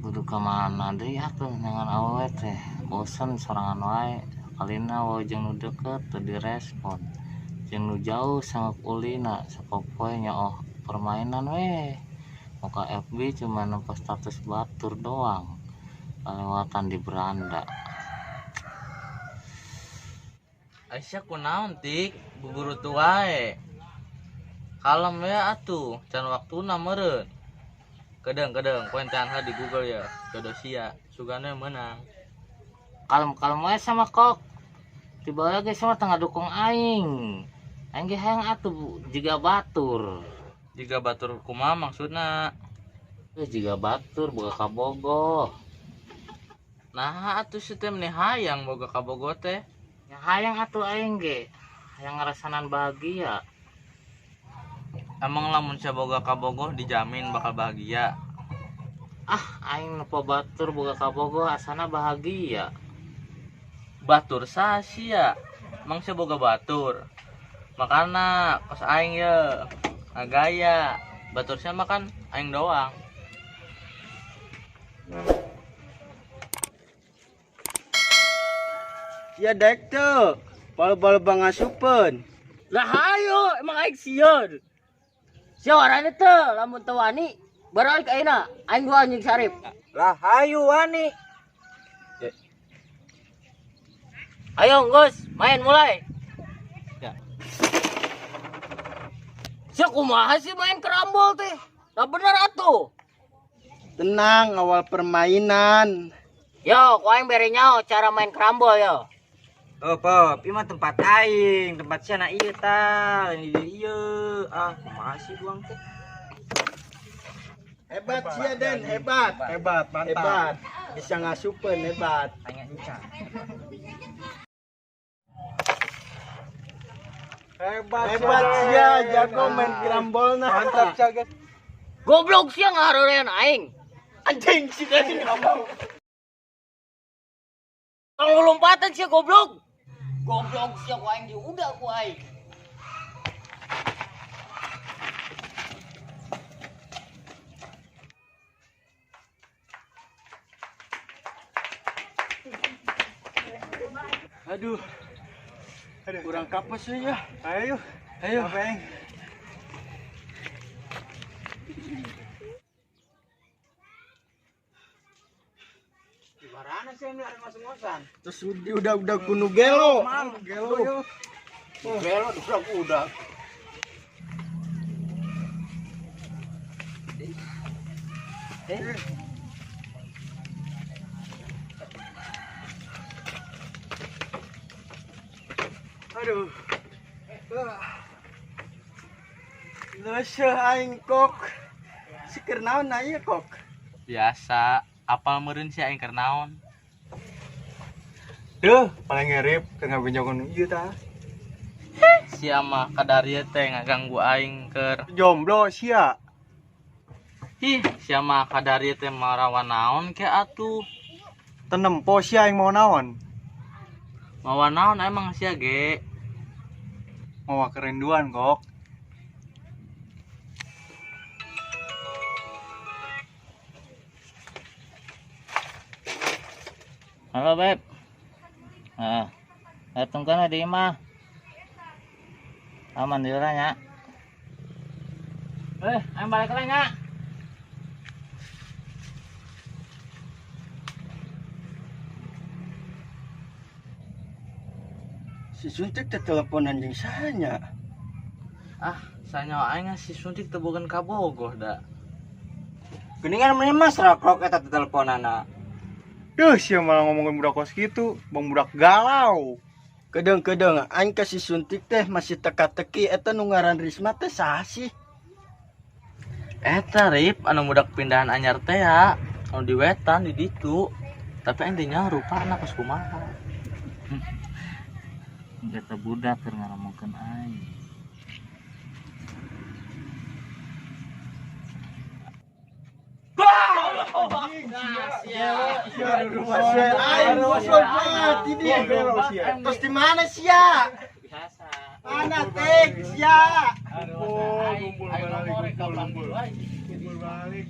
Kudu ka mana deui atuh neangan awewe teh, bosen sorangan wae. Sakalina wae jeung nu deukeut teu direspon, jeung nu jauh sanggeuk ulina sapopoe nyaoh permainan we. Muka FB cuma nempo status batur doang, kalewatan di beranda. Aisyah kunaon tik buburutu wae. Kalem we atuh, can waktuna meureun. Kedeung-kedeung poe di Google ya, jodoh sia, sugana meunang. Kalem-kalem wae sama kok. Tiba lagi sama tengah dukung aing. Aing ge hayang atuh jiga batur. Jiga batur kumaha maksudna? Jiga batur boga kabogoh. Nah atuh si teh meni hayang boga kabogoh teh. Ya hayang atuh aing ge, hayang ngarasanan bahagia. Emang lamun sia boga kabogoh dijamin bakal bahagia? Ah, aing nepo batur boga kabogoh asana bahagia. Batur saha sia? Emang sia boga batur? Makana kos aing ye ngagaya. Batur sia mah kan aing doang. Sia daek teu, bal-bal bangasupeun. Lah hayo, emang aing sieun. Sia warane teu, lamun teu wani baralik ayeuna aing dua anjing Sarip. Lah hayu wani. Ayo Gus, main mulai. Ya. Sia kumaha sih main kerambol teh? Lah bener atuh. Tenang, awal permainan. Yo, ku aing bere nyaho cara main kerambol yo. Oh, Pop, ieu mah tempat aing, tempat sia na ieu tah, lain di ieu. Ah, kumaha sih buang teh? Hebat sia Den, hebat. Hebat, mantap. Hebat. Bisa ngasupeun hebat. Tanya encan. Hebat, hebat sia, jago main kerambolna. Mantap sia, guys. Goblok sia ngaharorean aing. Anjing si Den ngomong. Tong lompatan sia goblok. Goblok sia ku aing diudak ku aing. Aduh. Aduh. Kurang kapes ya. Ayo. Ayo. Apa aing? Mana sih ini ada ngos-ngosan? Terus udah kuno gelo. Gelo yo. Gelo udah. Aduh. Leuseuh aing kok. Si keur naon na ieu kok? Biasa, apal meureun sia aing keur naon? Duh, paling ngerip keur ngabenjokeun ieu tah. Sia mah kadarieu teh ngaganggu aing keur jomblo sia. Ih, sia mah kadarieu teh marawa naon ke atuh. Tenempo sia aing mau naon? Mawa naon emang sia ge? Mawa kerinduan kok. Halo Beb. Ah, tungguan di imah. Aman di nya. Aing balik lagi nya. Si Suntik teh teleponan jeung sanya. Ah, sanya aing si Suntik teu bogan kabogoh da. Geuningan mah mas rokrok eta teh teleponana. Duh, sia malah ngomongin budak kos kitu, bang budak galau. Kedeung-kedeung aing ka si Suntik teh masih teka-teki eta nu ngaran Risma teh saha sih? Eta Rip anu budak pindahan anyar teh ya, anu di wetan di ditu. Tapi aing teh nyaho rupana kos kumaha. Eta budak keur ngomongkeun aing. Terus di mana sia? Biasa. Mana tek sia? Kumpul balik, kumpul balik.